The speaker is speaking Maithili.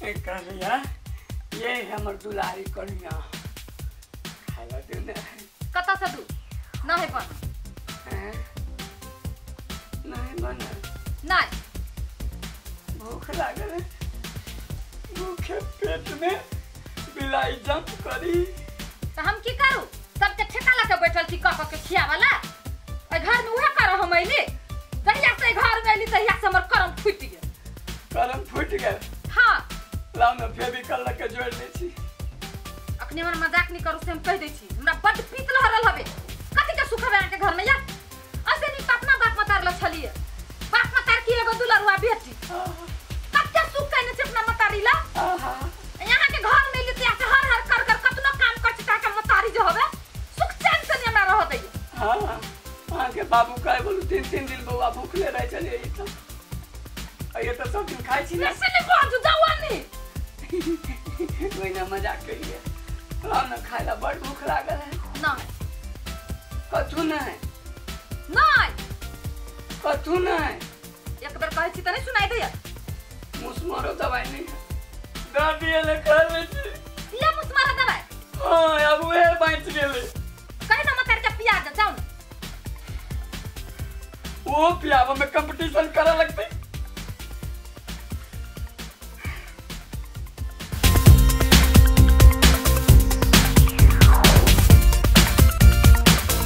कहलिया ये हमर दुलारी कनिया खाइला दे ने। कतऽ से दू? नहीं बन। नहीं बन। नहीं। भूख लागल है, भूखे पेट में बिलाई जंप करी। तो हम की करू? सबके ठेका लगा बैठल छी कह कह के खियावला। एहि घर में उहे कर हम अइली। जहिया से घर में अइली तहिया से हमर करम फूटि गेल। करम फूटि गेल? हाँ। लाउ ने फेविकॉल लऽ के जोड़ि दै छी। अखनी हमर मजाक नहीं करू से हम कहि दै छी। हमरा बड्ड पीत लहरल हवे। कथी के सुख हवे अहाँके घर में या? ऐसे नी अपना बाप मतार ल छलिए। बाप मतार की एगो दुलरुआ बेटी। कते सुख कइने छै अपना मतारी ला? यहाँ के घर में अइली तहिया से हर हर कर कर कतनो काम कर छी के मतारी जे हवे सुख चैन से नहीं हमरा रह दैये। हाँ अहाँके बाबू कहे बोलू 3-3 दिन बौआ भूखले रह छलिए। ई तऽ ये तऽ सब दिन खाइ छी ने। से नहीं बाजू जाऊ नी। ओहिना मजाक करिए। लाउ ने खाइ ला, बड़ भूख लागल है। नहीं। कथू नहीं? नहीं। कथू नहीं? एक बेर कहै छी तऽ नहीं सुनाई दैया। मुसमारो दवाई नहीं है। दऽ दिए ले खा लै छी। लिअ मुसमारा दवाई। हाँ अब उहे बाँचि गेलै। कहि ने मतार के पिया दे जाउ ने। ओ पियाबऽ में कंपटीशन करऽ लगतै।